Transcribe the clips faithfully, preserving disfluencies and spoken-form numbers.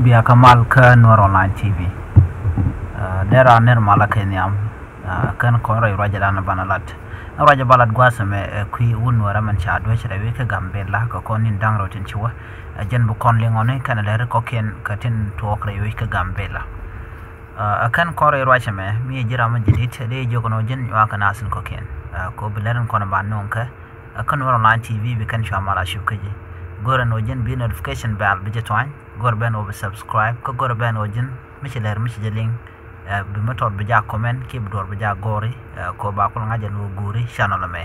Bia kä mal kä Nuɛr Online T V. Dee raan nɛr malä kɛ nhiam. Kɛn kɔn rɛy ruacɛ dan banɛ lat. Ɛn ruacɛ ba lat gua̱a̱th ɛmɛ ɛ kui̱ wun Nuɛrä mɛn ca duec rɛy wec kä Gambela kɛ kɔn ni̱n da̱ŋ rɛw tin ci wä. Ɛ jɛn bi kɔn liŋɔni kɛn lɛri kɔkiɛn kɛ tin tuɔɔk rɛy wec kä Gambela. Ɛ kɛn kɔn rɛy ruacɛ mɛ mi ɛ ji̱ ram mi ji̱ dit dee jiök nɔ ji̱n nyuak kɛ nath in kɔkiɛn. Kɛ bi lɛr in kɔn ban nuɔ̱ŋ kɛ ɛ kä Nuɛr Online T V bi kɛn cua mal a cup kä ji̱. Go̱rɛ nɔ ji̱n bi notification bell bi ji̱ tuany. Go̱rɛ bɛn wä bi subscribe kä go̱rɛ bɛn wä ji̱n mi ci lɛr mi ci ji̱ liŋ. Bi mi tɔt bi ja comment kiɛ bi duɔr bi ja gɔri. Kɛ ba kul ŋa̱c ɛn wä guri channel ɛmɛ.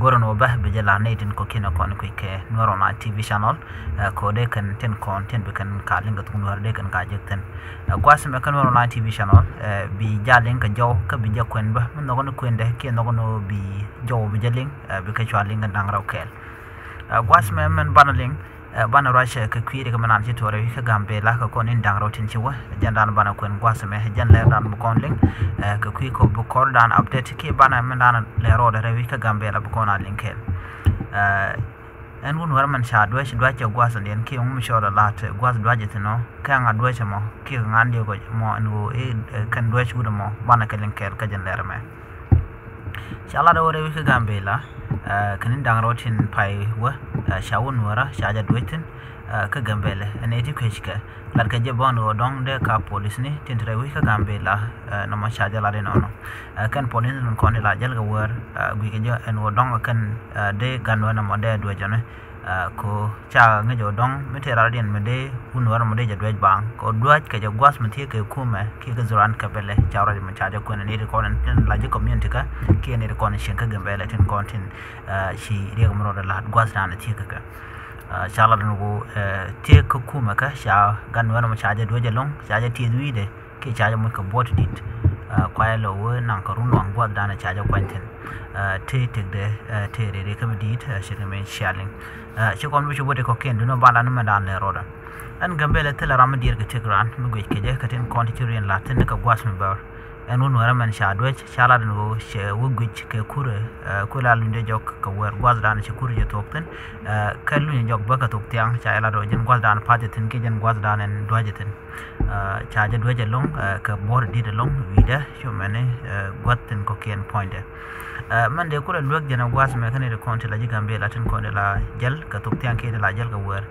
Go̱rɛ nɔ bä bi ji̱ la nɛy tin kɔkiɛn ɛ kɔn kui̱ kɛ Nuɛr Online T V channel. Kɛ dee kɛn tin kɔn tin bi kɛn ka liŋ kɛ thuk Nuɛr dee kɛn ka jek thin. Gua̱a̱th ɛmɛ kä Nuɛr Online T V channel bi ja liŋ kɛ jɔw kä bi jɛ kuɛn bä mi nhɔk ni kuendɛ kiɛ nhɔk ni bi jɔw bi jɛ liŋ. Bi kɛ cua liŋ kɛ da̱ŋ rɛw kɛɛl. Gua̱a̱th ɛmɛ mɛn banɛ liŋ. Banɛ ruac kɛ kui̱ ri kɛ mɛn an ci tuɔrɛ wi̱c kä Gambela kɛ kɔn in da̱ŋ rɛw tin ci wä. Jɛn dan banɛ kuɛn gua̱a̱th ɛmɛ jɛn lɛr dan bi kɔn liŋ. Kɛ kui̱ kɔ bi kɔr dan update kiɛ banɛ mɛn dan lɛr rɔɔdɛ rɛw wi̱c kä Gambela bi kɔn a liŋ kɛɛl. Ɛn wun wär mɛn ca duäc duäc cɛ gua̱th ɛn diɛn kiɛ ŋum cɔɔl ɛ la̱t gua̱th duäc ɛ thi̱n ɔ kɛ ŋa duäc ɛmɔ kiɛ ŋa diɛ kɔ mɔ ɛn ɣöö ɛ kɛn duäc wut ɛmɔ banɛ kɛ liŋ kɛɛl kä jɛn lɛr ɛmɛ. Ca lat ɛ wä rɛw kä Gambela. Kɛn in da̱ŋ rɔw tin pay wä ca wun wärä ca jɛ duäc thi̱n. Kä Gambela ɛn ɛ ti kuec kɛ Lat kɛ jɛ bä ɛn ɣöö dɔ̱ŋ dee ka polisni tin te rɛy wec kä Gambela. Nɔmɔ ca jɛ lat inɔnɔ. Kɛn polisni tin kɔn di la jäl kɛ wäär guic kɛ jɛ ɛn ɣöö dɔ̱ŋ kɛn dee gan wä nɔmɔ dee duec ɔni. Ko ca ŋäc ɣöö dɔ̱ŋ mi tëë rat diɛn mi dee wun wär mɔ dee jɛ duec baŋ kɛ ɣöö duäc kɛ jɛ gua̱th mi thiee kɛ kumɛ kiɛ kɛ dhuran kɛ bɛlɛ ca ruac mɔ ca jɛ kuɛn ni ti kɔn tin la ji̱ community kä kiɛ ni ti kɔn cieŋ kä Gambela tin kɔn tin ci riɛk mi rɔɔdɛ la̱t gua̱th dan thiee kɛ kɛ. Ca lat ni ɣöö thiee kä kumɛ kä ca gan wɛn mɔ ca jɛ duec ɛlɔ̱ŋ ca jɛ tieth wi̱i̱dɛ kiɛ ca jɛ moc kɛ buɔt dit. Kuayɛ lɔ wee naŋ kɛ run waŋ gua̱th danɛ ca jɛ kuany thi̱n. Tëë tëkdɛ tëë rɛy rɛy kä mi di̱i̱t ci kɛ mɛ cia liŋ. Ci kɔn bi ci wä ti kɔ̱kiɛn duundɛ ba lat ni mɛ daan lɛ rɔɔdɛ. Ɛn Gambela thilɛ ram mi diɛɛr kɛ tëk raan mi guic kɛ jɛ kɛ tin kɔn ti ci riɛn la̱t thi̱n ni kɛ gua̱th mi bäär. Ɛn wun wärä mɛn ca duäc ca lat ni ɣöö cɛ wä guic kɛ kurɛ. Kuɛ la lunydɛ jɔk kɛ wäär gua̱thdan cɛ kurɛ cɛ thuɔ̱k thi̱n. Kɛ lunyɛ jɔk bä kɛ thok thiaŋ ca jɛ lat ɣöö jɛn gua̱thdan pa̱th thi̱n kiɛ jɛn gua̱thdan ɛn duäc thi̱n. Ca jɛ duäc ɛlɔ̱ŋ kɛ buɔ̱r di̱t ɛlɔ̱ŋ wi̱i̱dɛ cu mɛni gua̱th thi̱n kɔ̱kiɛn puɔ̱nydɛ. Mɛn dee kulɛ luäk jɛn ɛ gua̱th mɛ kä ni ti kɔn ti la ji̱ Gambela tin kɔn ti la jäl kɛ thok thiaŋ kiɛ ti la jäl kɛ wäär.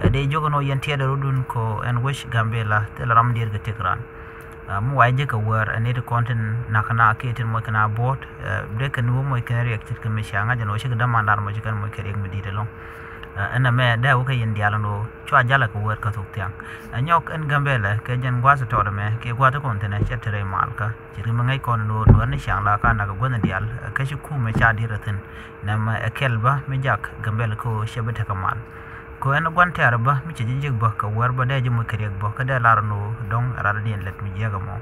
Dee jiök ɛn ɣöö yɛn tiɛɛdɛ rɔ̱dun kɔ ɛn wec Gambela thilɛ ram diɛɛr kɛ tëk raan. Mi wac jek kɛ wäär ɛ nɛy ti kɔn tin nakä na kiɛ tin moc kɛn a buɔ̱ɔ̱t. Dee kɛn wä moc kɛn riɛk ce̱tkɛ mi cia ŋa̱c ɛn ɣöö cikɛ dämandan mɔ ci kɛn moc kɛ riɛk mi di̱i̱t ɛlɔ̱ŋ. Ɛn ɛmɛ dee wä kɛ yɛn diaal ɛn ɣöö cua jalä kɛ wäär kä thok thiaŋ. Ɛ nyɔk ɛn Gambela kɛ jɛn gua̱a̱th tɔɔt ɛmɛ kiɛ gua̱a̱th kɔn thi̱n ɛ cɛ te rɛy malkä ce̱tkɛ mi ŋäc kɔn ɛn ɣöö duäär ni ciaŋ la ka nakä guäth ni diaal. Kä ci kumɛ ca di̱t ɛ thi̱n nɛmɛ ɛ kɛl bä mi jak Gambela kä ɣöö cɛ bi tekɛ mal. Kɛ ɣän gua̱n tɛ̈r bä mi cɛ ji̱ jiäk bä kɛ wäär bä dee ji̱ moc kɛ riɛk bä kä dee lar ɛn ɣöö dɔ̱ŋ ɛ rat diɛn lät mi jiäk ɛmɔ.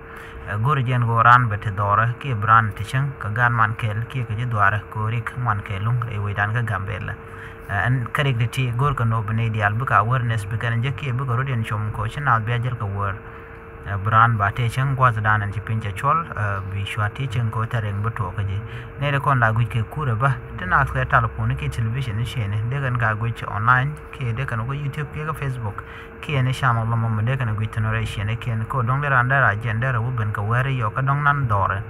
Ɛ go̱r jiɛn ɣöö raan bɛ ti dhɔrɛ kiɛ bi raan ti cäŋ kɛ gaan man kɛɛl kiɛ kɛ ji̱ dhuaarɛ kɛ ɣöö riɛk man kɛɛl luŋ rɛy wecdan kä Gambela. Ɛn kä riɛk ti ti go̱r kɛ nööp bi nɛy diaal bikɛ awareness bi kɛn jek kiɛ bikɛ rɔ̱diɛn com kɛ ɣöö ci naath bia jäl kɛ wäär. Bi raan ba tëë cäŋ gua̱thdan ɛn ci piny cɛ cuɔl bi cua tëë cäŋ kɛ ɣöö thɛriɛŋ bi tuɔɔk kä ji̱. Nɛy ti kɔn la guic kɛ kurɛ bä ti naath kɛ telephone kiɛ television ni ciëni dee kɛn ka guic online kiɛ dee kɛn kɛ YouTube kiɛ kɛ Facebook. Kiɛ ni channel lɔmɔ mi dee kɛn guic thin rɛy ciëni kiɛn kɛ ɣöö dɔ̱ŋ dee raan dee ra jiɛn dee rɛ wä ben kɛ wɛɛri yɔk kä dɔ̱ŋ nan dhɔrɛ.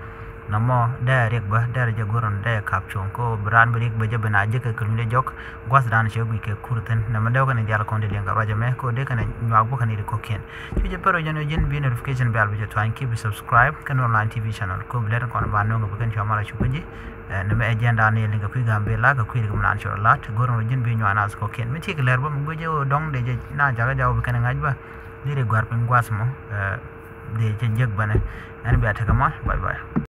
Nɔmɔ dee riɛk bä dee rɛ jɛ go̱r ɛn dee kap cuɔ̱ŋ kɛ ɣöö bi raan bi riɛk bä jɛ ben a jek kɛ kɛ luny dee jɔk. Gua̱thdan cɛ guic kɛ kur thi̱n nɛmɛ dee wä kɛn diaal kɔn dee liɛŋ kɛ ruacɛ mɛ kɛ ɣöö dee kɛn nyuak bä kɛn i̱ ti kɔ̱kiɛn. Cu jɛ pɛr ɔ jɛn ɔ ji̱n bi notification bell bi jɛ tuany kiɛ bi subscribe kɛn online T V channel kɛ ɣöö bi lɛt kɔn ba nööŋ kɛ bi kɛn cua mal a cuk kä ji̱. Nɛmɛ ɛ jɛn dan ni liŋ kɛ kui̱ Gambela kɛ kui̱ rik mi naan cɔr lat go̱r ɔ ji̱n bi nyuak nath kɔ̱kiɛn mi ti kɛ lɛr bä mi guic ɛ ɣöö dɔ̱ŋ dee jɛ na jakä jaw bi kɛn ŋa̱c bä. Dee ri gua̱r piny gua̱th mɔ dee jɛ jiäk bänɛ. Ɛn bia tekɛ mal bye bye.